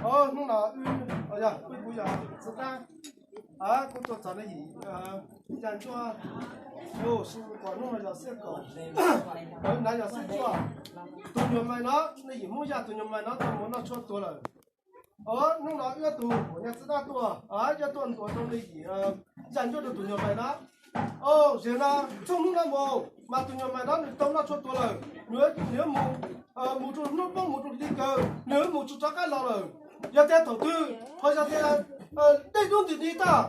Hnub no wb, yog wb kuv yog Txwv Tab, kuv tuaj txog nej yim Yaj Ntsuab, kom hnub no yog xiab kaum, nav yog xiab cuaj. Tus nyuag mais no, nej yim Hmoob Yaj tus nyuag mais no tau mus noj tshuaj tuag lawm. Hnub no wb tus nyuag Txwv Tab tuaj, wb tuaj ntuas rau nej yim Yaj Ntsuab rau tus nyuag mais no. Zaum no, txog hnub no mus mas tus nyuag mais no nws tau noj tshuaj tuag lawm, nws yuav mus, mus rau hnub poob mus rau hli kaw, nws yuav mus tsis rov qab los lawm. Yog tias thaum twg ho yog tias dej dub nti di toj,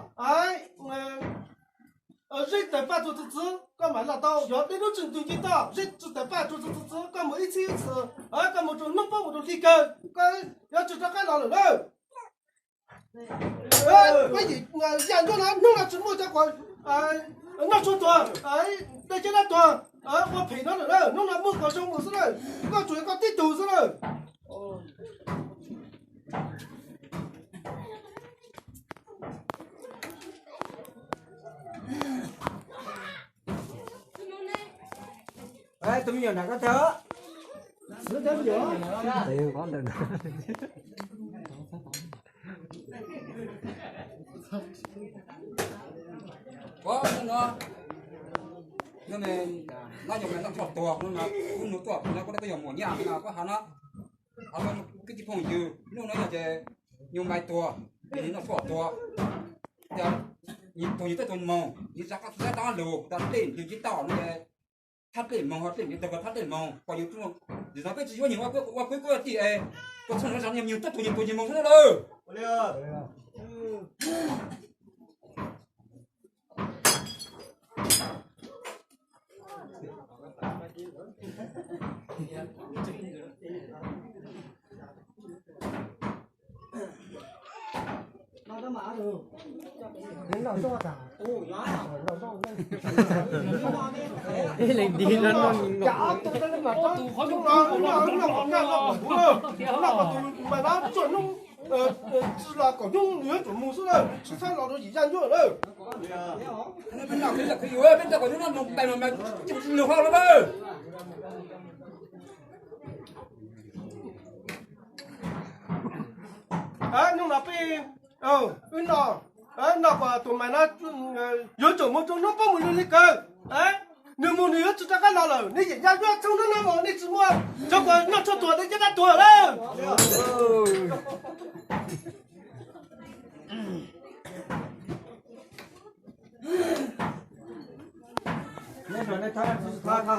zeb tawg paj tsuag txwv txwv koj mam los tau, yog dej dub tsi ntws ci toj, zeb tsis tawg paj tsuag txwv txwv txwv koj mus ib txhiab ib txhis, koj mus rau hnub poob mus rau hli kaw, koj yuav tsis rov qab los lawm na. Peb yim Yaj Ntsuab no hnub no tsis muaj cov quas noj tshuaj tuag, dej caj dab tuag, ua phem no lawm na, hnub no muaj quas zoo mus xwb na, koj tsuas yog koj tib tug xwb na. Tus me nyuam nram koj tag. Hnub no, hnub no, noj nyuag mais noj tshuaj tuag, hnub no kuv nug tuaj no, kuv, koj yog muam nyaj no, koj has no, has no, kwv tij phooj ywg, hnub no yog ces nyuag mais tuag, nws noj tshuaj tuag, tus nyias tuaj tus moog, nws rov qab lug tas dej nws tsis tau no, thab dlej moog, dlej nws tau thab dlej moog, pom yus, yus no peb tsis yuav nyias ua kwv kuj tij es, koj txhob nrog nyias tuaj tus nyias tus nyias moog xwb na lawm. Ib leeg dig no no. Tsis los kaum hnub nws yuav tsum mus xwb lawm, tsis txhob los rau yim Yaj Ntsuab lawm. Peb noj, peb noj, peb noj kom hnub no mus pais mas mas tsis lug hau lawm. Hnub no peb, wb noj, noj kom tus mais no yuav tsum mus rau hnub poob mus rau hli kaw. Nws mus nws yuav tsis rov qab los lawm, nej yim Yaj Ntsuab txhob hnub no mus nej tsis muaj cov quas noj tshuaj tuag, dej caj dab tuag lawm.